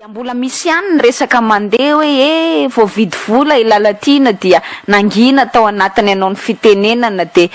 Mbola misy ihany ny resaka mandeha hoe e voavidy vola i Lalatiana dia nangina tao anatiny hanao ny fitenenana dia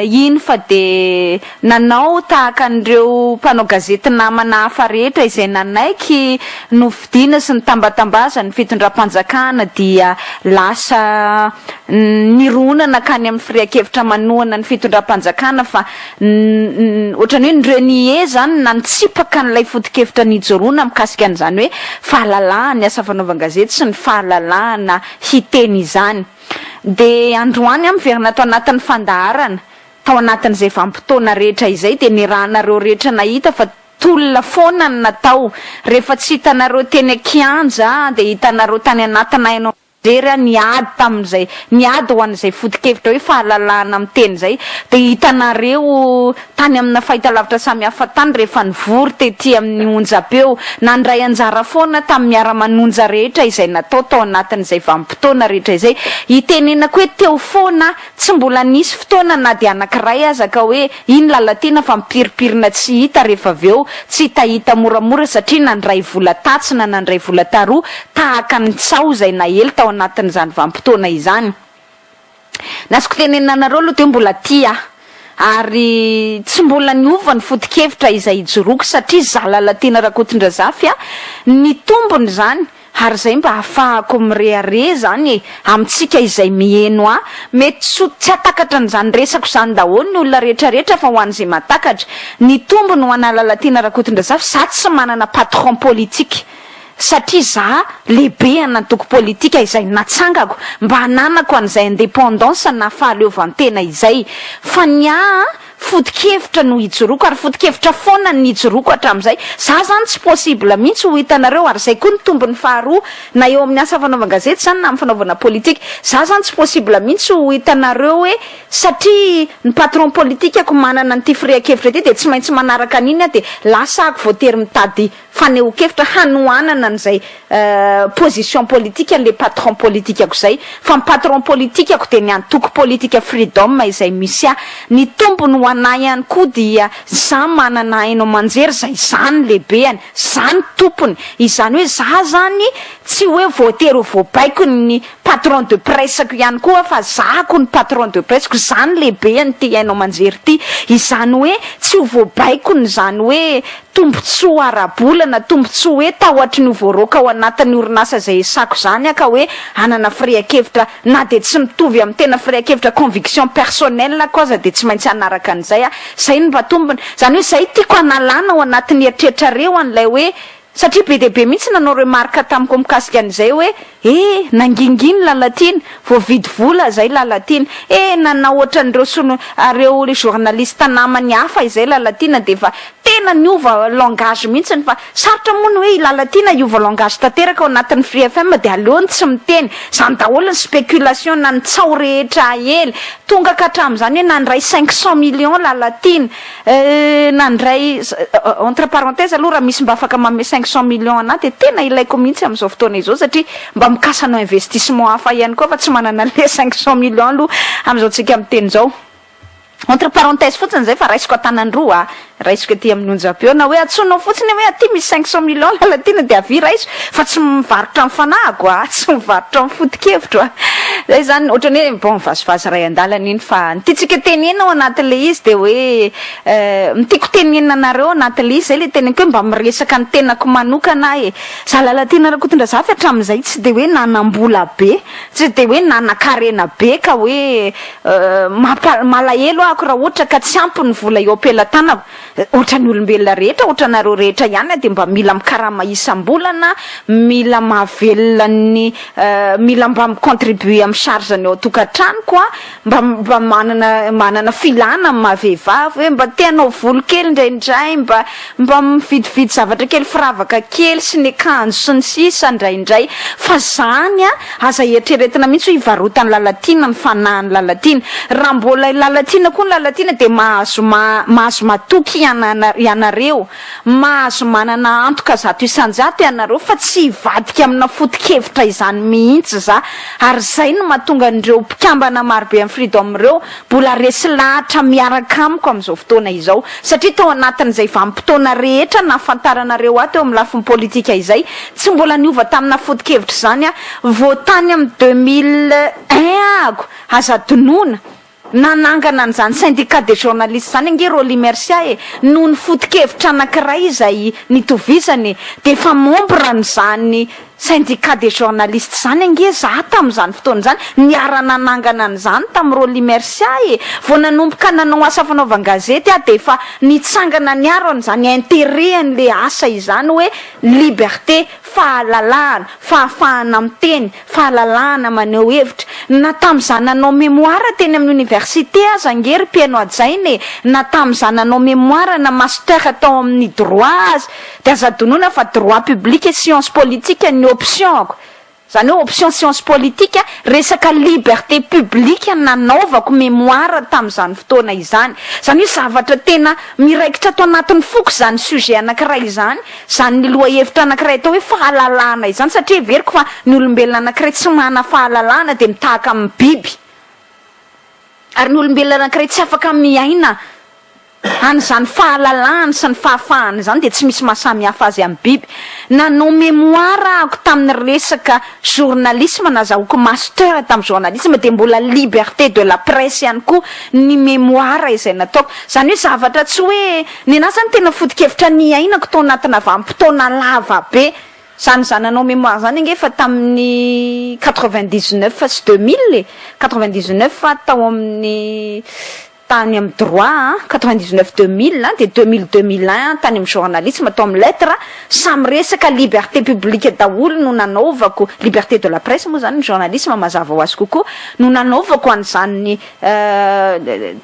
iny fa dia nanao tahaka an'ireo mpanao gazety namana hafa rehetra izay nanaiky novidiana sy nitambatambazan'ny fitondram-panjakana dia lasa nirona nankany amin'ny firehan-kevitra manohana ny fitondram-panjakana fa Ohatran'ny hoe ny renier izany na nitsipaka an'ilay foto-kevitra nijoroana mikasika an'izany hoe fahalalahan'ny asa fanaovan-gazety sy ny fahalalahana hiteny izany. Dia androany aho miverina ato anatin'ny fandaharana, tao anatin'izay vanim-potoana rehetra izay dia niarahanareo rehetra nahita fa tolona foana no natao. Rehefa tsy hitanareo teny an-kianja dia hitanareo tany anatina haino Jery aho niady tamin'izay, niady ho an'izay foto-kevitra hoe fahalalahana miteny izay, dia hitanareo tany amina fahitalavitra samihafa tany rehefa nivory tety amin'ny onjam-peo, nandray anjara foana tamin'ny miara-manonja rehetra izay natao tao anatin'izay vanim-potoana rehetra izay. Itenenako hoe teo foana aho, tsy mbola nisy fotoana na dia anankiray aza ka hoe Iny Lalatiana fa mipirimpirina tsy hita rehefa avy eo, tsy hitahita moramora satria nandray vola tatsy na nandray vola taroa tahaka ny tsaho izay naely tao anatin'izany vanim-potoana izany. Ny azoko tenenina anareo aloha dia mbola tia aho ary tsy mbola niova ny foto-kevitra izay ijoroako satria za Lalatiana Rakotondrazafy a, ny tombony izany Ary zay mba ahafahako mirehareha zany e, amintsika izay miheno ahy, mety tsy ho tsy hatakatra an'izany resako izany daholo ny olona rehetra rehetra fa ho an'izay mahatakatra, ny tombony ho anà Lalatiana Rakotondrazafy, za tsy manana patron politique satria za lehibe an'antoko politika izay natsangako mba hananako an'izay indépendance na fahaleovantena izay, fa ny ahy Foto-kevitra no ijoroako ary foto-kevitra foana ny nijoroako hatramin'izay. Za zany tsy possible mihitsy ho hitanareo ary izay koa ny tombony faharoa na eo amin'ny asa fanaovan-gazety izany na amin'ny fanaovana politika. Za zany tsy possible mihitsy ho hitanareo hoe satria ny patron politikako manana an'ity firehan-kevitra ity dia tsy maintsy manaraka an'iny aho dia lasa ako voatery mitady fanehoan-kevitra hanohanana an'izay position politique an'le patron politikako izay, fa ny patron politikako dia ny antoko politika Freedom izay misy ahy. Ny tombony ho anah ihany koa dia za manana haino aman-jery izay za no lehibehany, za no tompony, izany hoe za zany tsy hoe voatery ho voabaikon'ny patron de presse-ko ihany koa aho fa za ko ny patron de presse-ko, za no lehibean'ity haino aman-jery ity, izany hoe tsy ho voabaikon'izany hoe tombontsoa ara-bola na tombontsoa hoe tahotry ny ho voaroaka ao anatin'ny orinasa izay esako izany aho ka hoe hanana firehan-kevitra na dia tsy mitovy amin'ny tena firehan-kevitra conviction personnelle-ko aza dia tsy maintsy hanaraka an'izay aho. Izay no mba tombony. Izany hoe izay tiako hanalana ao anatin'ny eritreritrareo an'ilay hoe satria be dia be mihitsy nanao remarque tamiko mikasika an'izay hoe Eh! Nanginginy Lalatiana, voavidy vola zay Lalatiana. Eh! Nanao ohatran'ireo solo reo journaliste namany hafa izay Lalatiana dia efa tena niova langage mihitsiny fa sarotra moa ny hoe i Lalatiana hiova langage tanteraka ao anatin'ny Free FM dia aleony tsy miteny. Izany daholo ny spéculation na ny tsaho rehetra aely. Tonga ka hatramin'izany hoe nandray 500 millions Lalatiana. Euh nandray entre parenthèse aloha raha misy mba afaka manome 500 millions anah dia tena ilaiko mihitsy amin'izao fotoana izao satria mba mikasa hanao investissement hafa ihany koa fa tsy manana an'ilay 500 millions aloha amin'izao tsika miteny izao. Entre parenthèse fotsiny izay fa raisiko an-tanan-droa a! Raisiko ety amin'ny onjam-peo na hoe antsoinao fotsiny hoe aty misy 500 millions Lalatiana dia avia raiso fa tsy mivarotra ny fanahiko a! Tsy mivarotra ny foto-kevitro a! Zay zany ohatran'ny hoe bon vazivazy iray an-dalana iny fa ny tiantsika tenenina ao anatin'ilay izy dia hoe ny tiako tenenina anareo ao anatin'ilay izy zay ilay teneniko hoe mba miresaka ny tenako manokana aho e! Za Lalatiana Rakotondrazafy hatramin'izay tsy dia hoe nanam-bola be, tsy dia hoe nanan-karena be ka hoe mampa- malahelo ahako raha ohatra ka tsy ampy ny vola eo am-pelatanako. Ohatran'ny olombelona rehetra, ohatranareo rehetra ihany aho dia mba mila mikarama isam-bolana, mila mahavelona ny, mila mba mi-contribuer amin'ny charge ny ao an-tokantranoko aho, mba mba manana manana filana amin'ny maha vehivavy hoe mba te hanao volo kely indraindray, mba mba mividividy zavatra kely firavaka kely sy ny akanjo sy ny sisa indraindray, fa zany an! Aza eritreretina mihitsy hoe hivarotan'i Lalatiana ny fanahin'i Lalatiana. Raha mbola i Lalatiana koa ny Lalatiana dia mahazo mahazo matoky ianareo, mahazo manana antoka 100% ianareo fa tsy hivadika amina foto-kevitra izany mihitsy za. Ary izay no. no mahatonga an'ireo mpikambana marobe amin'ny Freedom ireo mbola resy lahatra miaraka amiko amin'izao fotoana izao. Satria tao anatin'izay vanim-potoana rehetra nahafantaranareo ahy teo amin'ny lafiny politika izay, tsy mbola niova tamina foto-kevitra izany aho. Vao tany amin'ny 2001 ahako, aza adinoina, nanangana an'izany syndicat des journalistes izany ange Rolly Mercia e, noho ny foto-kevitra anankiray izay nitovizany e, dia efa membre an'izany syndicat des journalistes izany ange za tamin'izany fotoana izany, niara-nanangana an'izany tamin'i Rolly Mercia e, vao nanomboka nanao asa fanaovan-gazety aho dia efa nitsangana niaro an'izany intérêt an'le asa izany hoe liberté, fahalalahana, fahafahana miteny, Fahalalahana maneho hevitra. Na tamin'izaho nanao mémoire teny amin'ny université aza ange ry mpihaino hajaina e, na tamin'izaho nanao mémoire na master tao amin'ny droit aza, dia aza adinoina fa droit public et science politique ny option-ko. Izany hoe option science politique, resaka liberté publique nanaovako mémoire tamin'izany fotoana izany. Izany hoe zavatra tena miraikitra ato anatin'ny foko izany sujet anankiray izany. Izany lohahevitra anankiray atao hoe fahalalahana izany satria heveriko fa ny olombelona anankiray tsy manana fahalalahana dia mitahaka amin'ny biby. Ary ny olombelona anankiray tsy afaka miaina an'izany fahalalahany sy ny fahafahany izany dia tsy misy mahasamihafa azy amin'ny biby. Nanao mémoire ahako tamin'ny resaka journalisme, nazahoako master tamin'ny journalisme dia mbola liberté de la presse ihany koa ny mémoire izay nataoko. Izany hoe zavatra tsy hoe Nenaha zany tena foto-kevitra niainako tao anatina vanim-potoana lava be. Zany za nanao mémoire zany ange efa tamin'ny 99 sy 2000 e! 99 tao amin'ny tany amin'ny droit an, 99 2000 an, dia 2000 2001 an tany amin'ny journalisme tao amin'ny lettres, samy resaka liberté publique daholo no nanaovako, liberté de la presse moa zany ny journalisme mazava ho azy kokoa, no nanaovako an'izany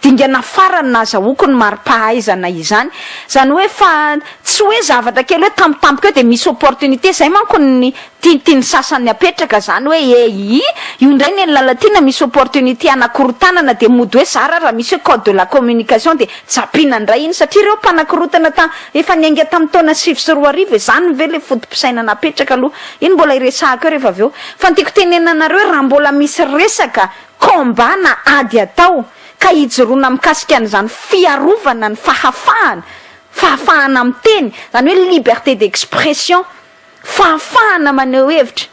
Dingana farany nahazahoako ny mari-pahaizana izany. Izany hoe fa tsy hoe zavatra kely hoe tampotampoka eo dia misy opportunité, izay manko ny tiantian'ny sasany apetraka izany hoe eii io indray ny an'i Lalatiana misy opportunité hanakorontanana dia mody hoe zara raha misy hoe code de la communication dia japiana indray iny satria ireo mpanakorotana ta efa niainga tamin'ny taona 2009 e, izany ve ilay foto-pisainana apetraka aloha? Iny mbola hiresahako eo rehefa avy eo. Fa ny tiako tenenina anareo hoe raha mbola misy resaka Combat na ady atao ka hijoroana mikasika an'izany fiarovana ny fahafahana, fahafahana miteny, izany hoe liberté d'expression, fahafahana maneho hevitra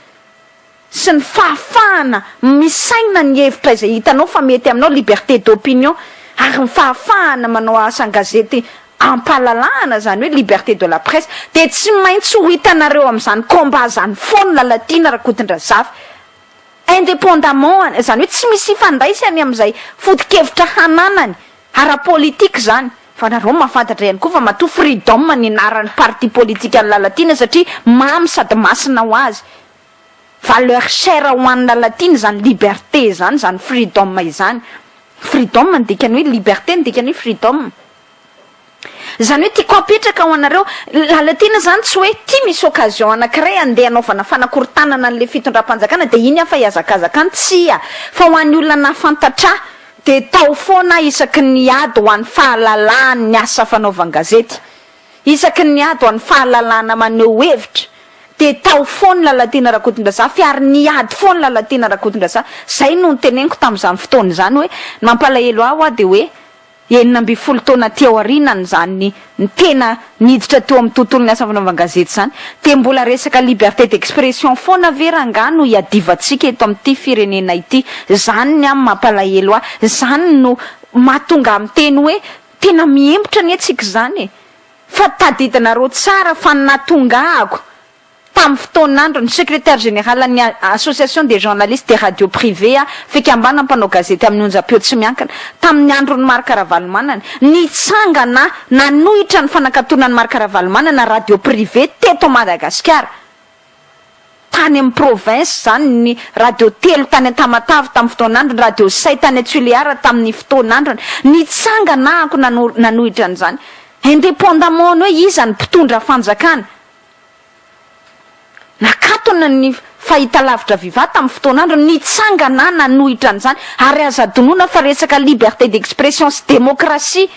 sy ny fahafahana misaina ny hevitra izay hitanao fa mety aminao, liberté d'opinion, ary ny fahafahana manao asan-gazety am-pahalalahana, izany hoe liberté de la presse, dia tsy maintsy ho hitanareo amin'izany combat izany foana Lalatiana Rakotondrazafy. Indépendamment, izany hoe tsy misy ifandraisany amin'izay foto-kevitra hananany ara-politika izany. Fa nareo mahafantatra ihany koa fa matoa Freedom ny anaran'ny parti politikan'i Lalatiana satria mamy sady masina ho azy. Valeur chère ho an'i Lalatiana izany liberté izany, izany freedom izany. Freedom ny dikany hoe liberté ny dikany hoe freedom. Izany hoe tiako apetraka ho anareo, Lalatiana izany tsy hoe ity misy occasion anankiray andeha hanaovana fanakorontanana an'ilay fitondram-panjakana dia iny aho fa hihazakazaka any, tsia, fa ho an'ny olona nahafantatra ahy dia tao foana aho isaky ny ady ho an'ny fahalalahan'ny asa fanaovan-gazety, isaky ny ady ho an'ny fahalalahana maneho hevitra dia tao foana Lalatiana Rakotondrazafy ary niady foana Lalatiana Rakotondrazafy, izay no noteneniko tamin'izany fotoana izany hoe ny mampalahelo ahy ho'a dia hoe 16 taona aty aorianan'izany ny tena niditra teo amin'ny tontolon'ny asa fanaovan-gazety izany, dia mbola resaka liberté d'expression foana ve rangahy no iadivantsika eto amin'ity firenena ity? Izany ny ahy mampalahelo ahy, izany no mahatonga ahy miteny hoe tena mihemotra anie tsika izany e! Fa tadidinareo tsara fa ny nahatonga ahako Tamin'ny fotoan'andro, ny Secrétaire Général ny Association des Journalistes des Radios Privées, fikambanana mpanao gazety amin'ny onjam-peo tsy miankina, tamin'ny andron'i Marc Ravalomanana, nitsangana nanohitra ny fanakatonan'i Marc Ravalomanana radio privée teto Madagasikara, tany amin'ny province izany, ny radio telo tany Tamatave tamin'ny fotoan'androny, radio Say tany Tuléar tamin'ny fotoan'androny, nitsangana aho nanohitra an'izany, indépendamment ny hoe iza ny mpitondra fanjakana. Nakatona ny fahitalavitra Viva tamin'ny fotoan'androny, nitsangana nanohitra an'izany, ary aza adinoina fa resaka liberté d'expression sy démocratie,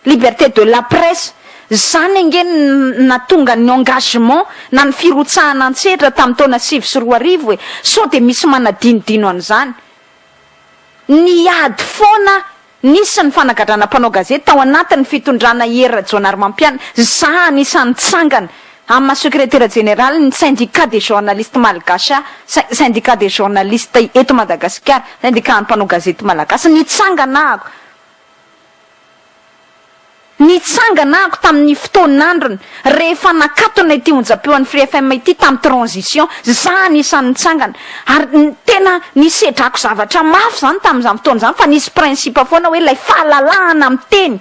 liberté de la presse, izany ange no nahatonga ny engagement na ny firotsahana an-tsehatra tamin'ny taona 2009 e! Sao dia misy manadinodino an'izany? Niady foana nisy ny fanagadrana mpanao gazety tao anatin'ny fitondrana Hery Rajaonarimampianina. Za anisan'ny nitsangana amin'ny maha sekretera jeneralin'ny Syndicat des journalistes malgaches ahy, Syndicat des journalistes eto Madagasikara, Syndicat-n'ny mpanao gazety malagasy. Nitsangana ahako. Nitsangana ahako tamin'ny fotoan'androny rehefa nakatona ity onjam-peo an'ny Free FM ity tamin'ny transition. Za anisan'ny nitsangana. Ary tena nisedrako zavatra mafy izany tamin'izany fotoana izany fa nisy principe foana hoe ilay fahalalahana miteny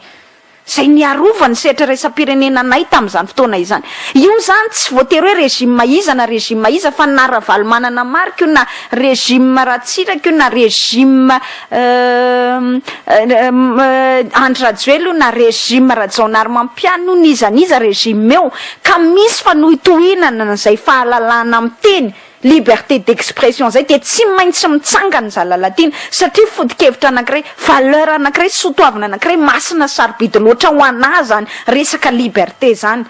izay niarovany ny sehatra iraisam-pirenena anay tamin'izany fotoana izany. Io izany tsy voatery hoe régime iza na régime iza fa na Ravalomanana Marc io na régime Ratsiraka io na régime Andry Rajoelina io na régime Rajaonarimampianina io n'iza n'iza régime eo ka misy fanohitohinana an'izay fahalalahana miteny, liberté d'expression, izay dia tsy maintsy mitsangana izaho Lalatiana satria foto-kevitra anankiray, valeur anankiray, soatoavina anankiray masina sy sarobidy loatra ho anà izany resaka liberté izany.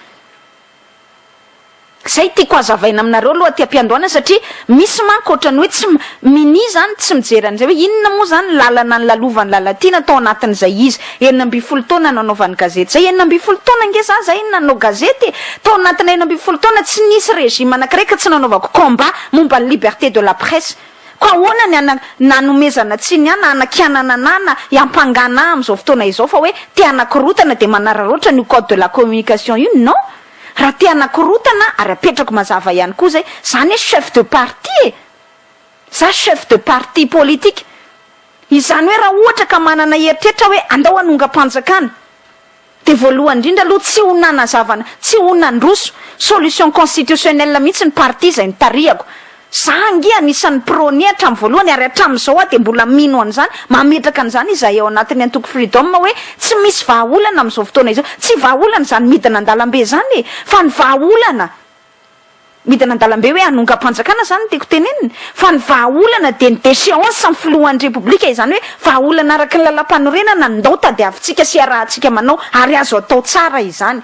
Zay tiako hazavaina aminareo aloha aty am-piandohana satria misy manko ohatran'ny hoe tsy minia zany tsy mijery an'izay hoe inona moa zany lalana nolalovan'i Lalatiana tao anatin'izay izy 16 taona nanaovany gazety zay, 16 taona ange za zay nanao gazety e! Tao anatin'ny 16 taona tsy nisy régime anankiray ka tsy nanaovako combat momba ny liberté de la presse. Koa ahoana ny ana nanomezana tsiny ahy na anakianana anah na hiampangana ahy amin'izao fotoana izao fa hoe te hanakorotana dia manararaotra an'io code de la communication io? Non! Raha te hanakorotana ary apetrako mazava ihany koa izay, za anie chef de parti e! Za chef de parti politique. Izany hoe raha ohatra ka manana eritreritra hoe andao hanongam-panjakana, dia voalohany indrindra aloha tsy ho nanazavana, tsy ho nandroso solution constitutionnelle mihitsy ny parti izay nitarihako. Za ange anisan'ny prône hatramin'ny voalohany ary hatramin'izao aho dia mbola mino an'izany, mametraka an'izany izahay ao anatin'ny antoko Freedom hoe tsy misy vahaolana amin'izao fotoana izao. Tsy vahaolana izany midina an-dalambe izany e! Fa ny vahaolana, midina an-dalambe hoe hanongam-panjakana izany no tiako tenenina, fa ny vahaolana dia ny déchéance ny filohan'ny Repoblika, izany hoe vahaolana araka ny lalàmpanorenana ndao tadiavintsika sy iarahantsika manao ary azo atao tsara izany.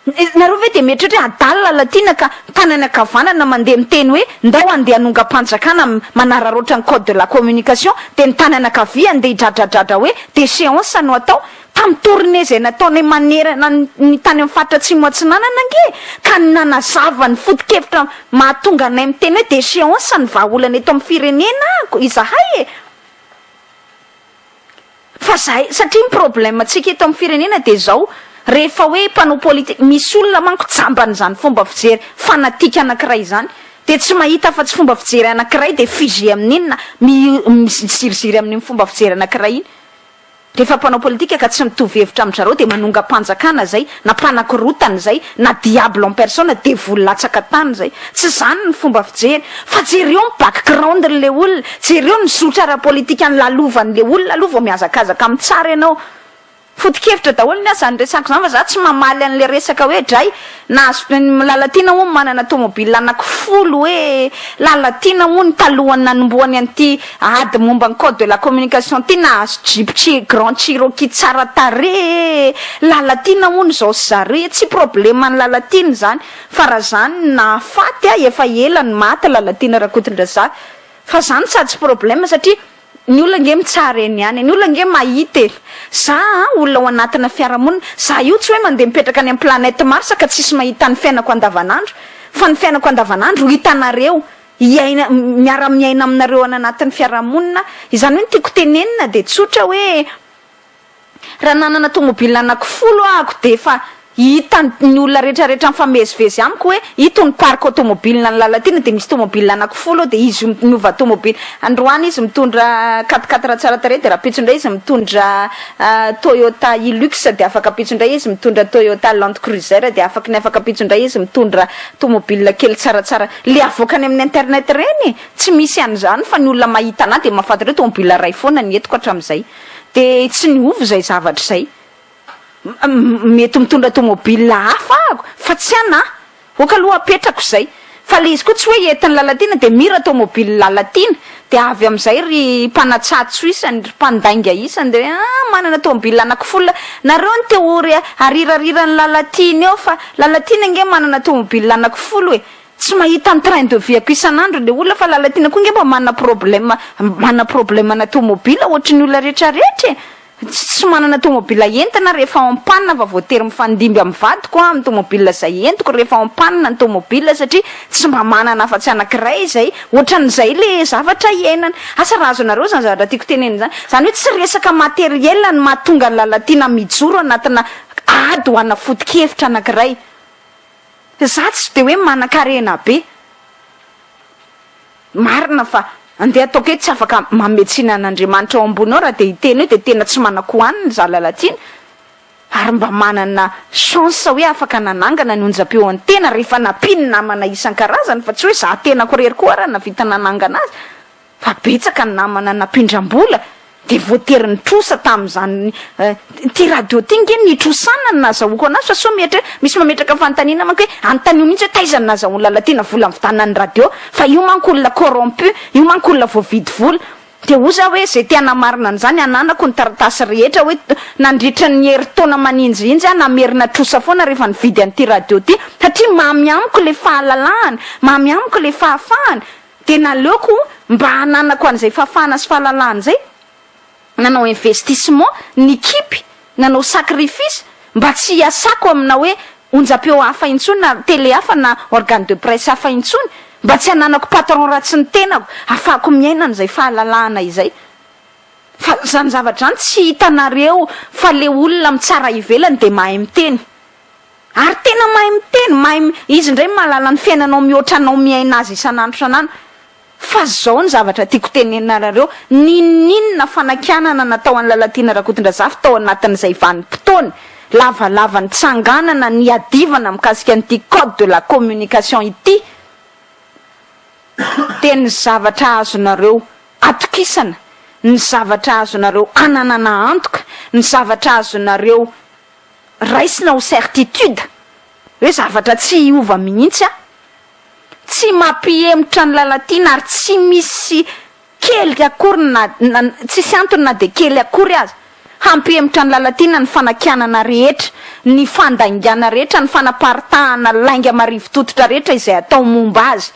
Nareo ve dia mieritreritra hoe adala Lalatiana ka tanany ankavanana mandeha miteny hoe ndao handeha hanongam-panjakana manararaotra ny code de la communication dia ny tanany ankavia handeha hidradradradra hoe déchéance no atao? Tamin'ny tournée izay nataonay manerana ny tany amin'ny faritra Atsimo Atsinanana ange ka nanazava ny foto-kevitra mahatonga anay miteny hoe déchéance ny vahaolana eto amin'ny firenena izahay e! Fa zahay, satria ny problème tsika eto amin'ny firenena dia izao, rehefa hoe mpanao politique, misy olona manko jamban'izany fomba fijery fanatique anankiray izany, dia tsy mahita afa-tsy fomba fijery anankiray dia figé amin'iny na miziriziry amin'iny fomba fijery anankiray iny. Rehefa mpanao politique ka tsy mitovy hevitra amin-dry zareo dia manongam-panjakana izay, na mpanakorotana izay, na diable en personne, devoly latsaka tany izay. Tsy izany ny fomba fijery. Fa jereo ny background n'le olona, jereo ny zotra ara-politika nilalovan'le olona aloha vao mihazakazaka mitsara ianao. Foto-kevitra daholo ny ahy izany resako izany fa za tsy mamaly an'le resaka hoe dray nahazo Lalatiana hono manana tomobile anaky folo hoe Lalatiana hono talohan'ny nanombohany an'ity ady momba ny code de la communication ity nahazo jeep grand cherokee tsara tarehy e Lalatiana hono izao sy zaroa e tsy problème an'i Lalatiana izany Fa raha zany no nahafaty ahy efa ela no maty Lalatiana Rakotondrazafy fa zany sady tsy problème satria ny olona ange mitsara eny ihany e, ny olona ange mahita e, za an olona ao anatina fiarahamonina, za io tsy hoe mandeha mipetraka any amin'ny planète Mars ka tsisy mahita ny fiainako andavanandro fa ny fiainako andavanandro hitanareo, hiaina miara miaina aminareo any anatin'ny fiarahamonina aho, izany hoe ny tiako tenenina dia tsotra hoe. Raha nanana tomobile anaky folo ahako dia efa hitan ny olona rehetra rehetra mifamezivezy amiko hoe ito ny parc automobile ny Lalatiana dia misy tomobile anaky folo ao dia izy io miova tomobile androany izy mitondra quatre quatre tsara tarehy dia rahampitso indray izy mitondra Toyota Hilux dia afaka ampitso indray izy mitondra Toyota Land Cruiser dia afaky ny afaka ampitso indray izy mitondra tomobile kely tsaratsara le avoakany amin'ny internet ireny e! Tsy misy an'izany fa ny olona mahita anah dia mahafantatra hoe tomobile iray foana ny entiko hatramin'izay. Dia tsy niova izay zavatra izay. Mety mitondra tomobile hafa ahako fa tsy anà. Ok aloha apetrako izay. Fa ilay izy koa tsy hoe entin'i Lalatiana dia mira tomobile Lalatiana. Dia avy amin'izay ry mpanatsatso isany, ry mpandainga isany dia hoe ah manana tomobile anaky folo nareo no te ho arirariran'i Lalatiana eo fa Lalatiana ange manana tomobile anaky folo e. Tsy mahita ny train de vie-ko isan'andro le olona fa Lalatiana koa nge mba manana problème, manana problème na tomobile ohatry ny olona rehetra rehetra e! Tsy manana tomobile entina rehefa en panne fa voatery mifandimby amin'ny vadiko aho amin'ny tomobile izay entiko rehefa en panne ny tomobile satria tsy mba manana afa-tsy anankiray izay. Ohatran'izay le zavatra iainana. Asa raha azonareo izany zavatra tiako tenenina izany. Izany hoe tsy resaka matériel no mahatonga an'i Lalatiana mijoro anatina ady ho ana foto-kevitra anankiray. Za tsy de hoe manankarena be. Marina fa andeha ataoko hoe tsy afaka manome tsiny an'Andriamanitra ao ambony ao raha de hiteny hoe de tena tsy manan-kohanina za Lalatiana. Ary mba manana chance hoe afaka nanangana ny onjam-peo an'ny tena rehefa nampian'ny namana isan-karazany fa tsy hoe za tenako irery koa ary nahavita nanangana azy. Fa betsaka ny namana nampindram-bola dia voatery nitrosa tamin'izany ity radio ity nge nitrosana no nahazahoako anazy fa soa mieritreritra misy mametraka fanontaniana manko hoe anontanio mihitsy hoe taiza no nahazahoan'i Lalatiana vola nividanana ny radio fa io manko olona corrompu io manko olona voavidy vola dia hoy za hoe izay te hanamarina an'izany ananako ny taratasy rehetra hoe nandritra ny herintaona maninjihinjy aho namerina trosa foana rehefa nividy an'ity radio ity satria mamy amiko ilay fahalalahana mamy amiko ilay fahafahana Dia naleoko mba hananako an'izay fahafahana sy fahalalahana izay, nanao investissement, nikipy, nanao sacrifice mba tsy hiasako amina hoe onjam-peo hafa intsony na télé hafa na organe de presse hafa intsony, mba tsy hananako patron ratsy ny tenako, hahafahako miaina an'izay fahalalahana izay. Fa izany zavatra izany tsy hitanareo fa le olona mitsara ivelany dia mahay miteny. Ary tena mahay miteny, mahay, izy indray mahalala ny fiainanao mihoatra anao miaina azy isan'andro isan'andro. Fa zao ny zavatra tiako tenenina anareo, n'inon'inona fanakianana natao an'i Lalatiana Rakotondrazafy tao anatin'izay vanim-potoana lavalava nitsanganana niadivana mikasika an'ity code de la communication ity, dia ny zavatra azonareo atokisana, ny zavatra azonareo ananana antoka, ny zavatra azonareo raisina ho certitude hoe zavatra tsy hiova mihitsy aho, tsy mampihemotra an'i Lalatiana ary tsy misy kely akory na na tsisy antony na dia kely akory aza hampihemotra an'i Lalatiana ny fanakianana rehetra, ny fandaingana rehetra, ny fanaparitahana lainga marivo tototra rehetra izay atao momba azy.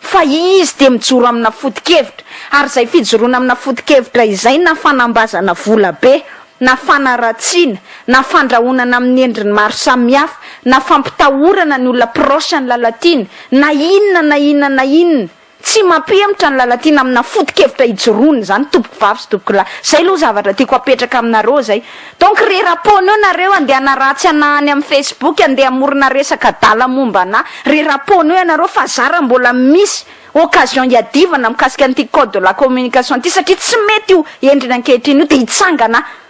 Fa izy dia mijoro amina foto-kevitra, ary izay fijoroana amina foto-kevitra izay na fanambazana vola be, na fanaratsiana, na fandrahonana amin'ny endriny maro samihafa, na fampitahorana ny olona proche an'i Lalatiana, na inona na inona na inona, tsy mampihemotra an'i Lalatiana amina foto-kevitra ijoroany izany tompoko vavy sy tompoko lahy. Izay aloha zavatra tiako apetraka aminareo izay. Donc rera-poana eo nareo andeha hanaratsy anah any amin'ny facebook, andeha hamorona resaka adala momba anah, rera-poana eo ianareo fa zara mbola misy occasion hiadivana mikasika an'ity code de la communication ity satria tsy mety io endriny ankehitriny io dia hitsangana aho.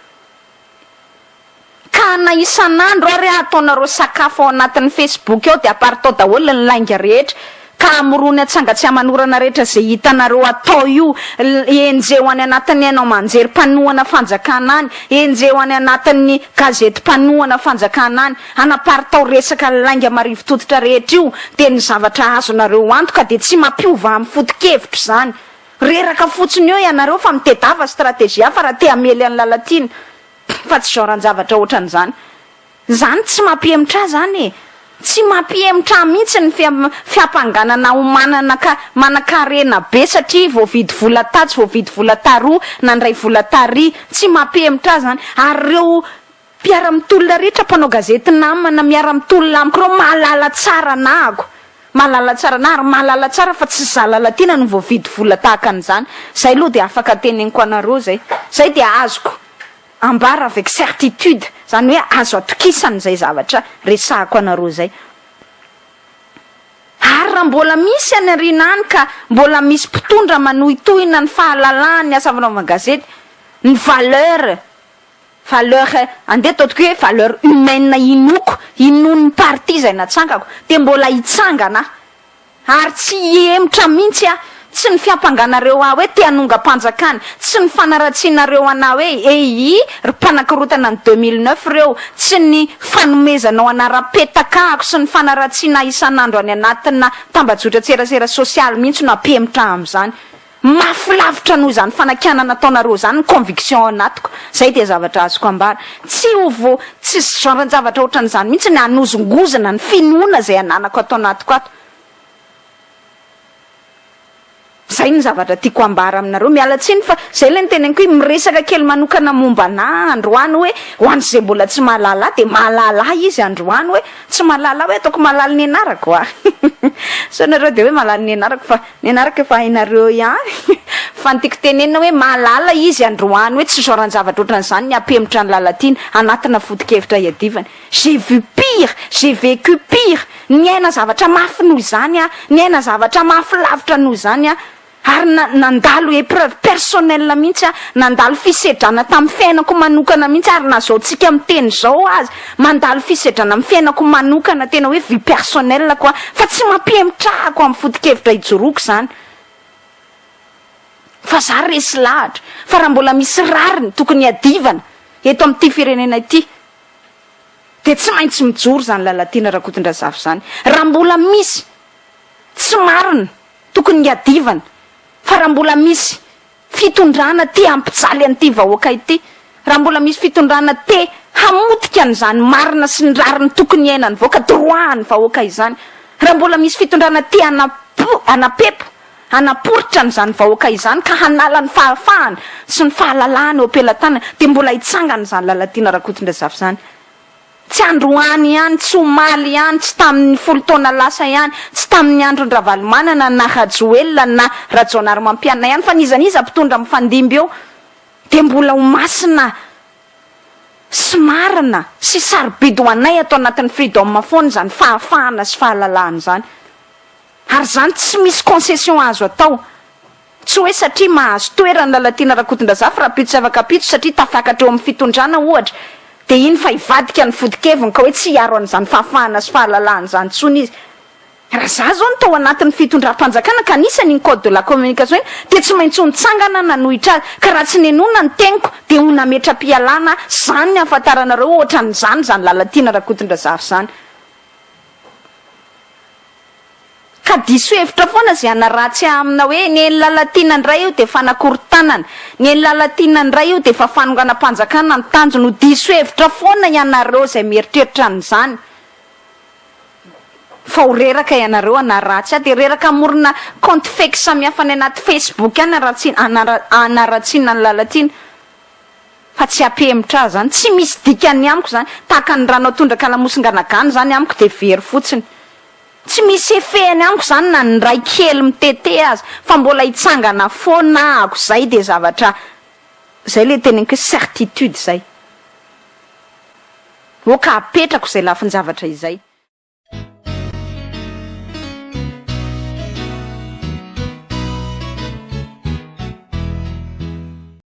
Ka na isan'andro ary aho ataonareo sakafo ao anatin'ny facebook ao dia aparitao daholo ny lainga rehetra Ka hamorony atsanga tsy aman'orana rehetra izay hitanareo atao io, enjeho any anatin'ny haino aman-jery mpanohana fanjakana any, enjeho any anatin'ny gazety mpanohana fanjakana any, anaparitao resaka lainga marivo tototra rehetra io, dia ny zavatra azonareo antoka dia tsy mampiova amin'ny foto-kevitro izany. Reraka fotsiny eo ianareo fa mitedava stratégie hafa raha te hamely an'i Lalatiana, fa tsy genre-n-javatra ohatran'izany. Zany tsy mampihemotra ahy zany e! Tsy mampihemotra ahy mihitsy ny fiampanganana ho manana ka manankarena be satria voavidy vola tatsy voavidy vola taroa nandray vola tary, tsy mampihemotra ahy zany, ary ireo mpiara-mitolona rehetra mpanao gazety namana miara-mitolona amiko ireo mahalala tsara anahako, mahalala tsara anah ary mahalala tsara fa tsy za Lalatiana no voavidy vola tahaka an'izany, zay aloha dia afaka teneniko anareo zay, zay dia azoko. Ambara avec certitude, izany hoe azo atokisana izay zavatra resahako anareo izay. Ary raha mbola misy any aoriana any ka mbola misy mpitondra manohitohina ny fahalalahan'ny asa fanaovan-gazety, ny valeur, valeur, andeha ataontsika hoe valeur humaine inoako, inoan'ny parti izay natsangako, dia mbola hitsangana aho. Ary tsy hihemotra mihitsy aho. Tsy ny fiampanganareo ahy hoe te hanongam-panjakana, tsy ny fanaratsianareo anah hoe eii ry mpanakorotana ny 2009 ireo, tsy ny fanomezanao anaram-petaka ahako sy ny fanaratsiana ahy isan'andro any anatina tambajotran-tserasera sosialy mihitsy no hampihemotra ahy amin'izany. Mafy lavitra noho izany fanakianana ataonareo izany ny conviction ao anatiko. Izay dia zavatra azoko ambara. Tsy ho vo, tsy genre-n-javatra ohatran'izany mihitsy ny hanozongozona ny finoana izay ananako ato anatiko ato. Zay ny zavatra tiako ambara aminareo. Miala tsiny fa zay ilay niteneniko hoe miresaka kely manokana momba anah androany hoe ho an'izay mbola tsy mahalala ahy dia mahalala ahy izy androany hoe tsy mahalala ahy hoe ataoko mahalala ny anarako a! Sao nareo dia hoe mahalala ny anarako fa ny anarako efa hainareo ihany fa ny tiako tenenina hoe mahalala izy androany hoe tsy genre-javatra ohatran'izany ny hampihemotra an'i Lalatiana anatina foto-kevitra iadivany. J'ai vu pire, j'ai vécu pire, niaina zavatra mafy noho izany aho, niaina zavatra mafy lavitra noho izany aho, ary na, nandalo épreuve personnelle mihitsy aho, nandalo fisedrana tamin'ny fiainako manokana mihitsy aho, ary na izao tsika miteny izao aza, mandalo fisedrana amin'ny fiainako manokana, tena hoe vie personnelle-ko aho, fa tsy mampihemotra ahako amin'ny foto-kevitra ijoroako izany. Fa za resy lahatra, fa raha mbola misy rariny tokony hiadivana eto amin'ity firenena ity, Dia tsy maintsy mijoro izany Lalatiana Rakotondrazafy izany. Raha mbola misy tsy marina tokony hiadivana, fa raha mbola misy fitondrana te hampijaly an'ity vahoaka ity, raha mbola misy fitondrana te hamotika an'izany marina sy ny rariny tokony hiainan'ny vahoaka, droit an'ny vahoaka izany, raha mbola misy fitondrana te hanapepo hanaporitra an'izany vahoaka izany ka hanala ny fahafahany sy ny fahalalahany eo am-pelatanany dia mbola hitsangana izany Lalatiana Rakotondrazafy izany. Tsy androany ihany, tsy omaly ihany, tsy tamin'ny folo taona lasa ihany, tsy tamin'ny andron-dRavalomanana na Rajoelina na Rajaonarimampianina ihany fa n'iza n'iza mpitondra mifandimby eo dia mbola ho masina sy marina sy sarobidy ho anay ato anatin'ny Freedom foana izany fahafahana sy fahalalahana izany. Ary izany tsy misy concession azo atao. Tsy hoe satria mahazo toerana Lalatiana Rakotondrazafy rahampitso sy afak'ampitso satria tafakatra eo amin'ny fitondrana ohatra dia iny fa hivadika ny foto-keviny ka hoe tsy hiaro an'izany fahafahana sy fahalalahana izany intsony izy. Raha za zao no tao anatin'ny fitondram-panjakana ka anisany iny code de la communication iny dia tsy maintsy ho nitsangana nanohitra azy ka raha tsy nenoina ny teniko dia ho nametra-pialana aho. Izany ny ahafantaranareo ohatran'izany izany Lalatiana Rakotondrazafy izany. Ka diso hevitra foana ze hanaratsy ahy amina hoe ny eny Lalatiana indray io dia fanakorontanana, ny eny Lalatiana indray io dia efa fanonganam-panjakana ny tanjony, ho diso hevitra foana ianareo izay mieritreritra an'izany fa ho reraka ianareo hanaratsy ahy, dia reraka hamorona compte fake samihafa any anaty facebook any hanaratsiana an'i Lalatiana. Fa tsy hampihemotra ahy zany, tsy misy dikany amiko zany, tahaka ny rano atondraka lamosin-ganagana zany amiko dia very fotsiny. Tsy misy effet-ny amiko zany na ny ray kely mitete aza, fa mbola hitsangana foana ahako, zay dia zavatra, zay le teneniko hoe certitude zay. Ok apetrako zay lafin-javatra izay.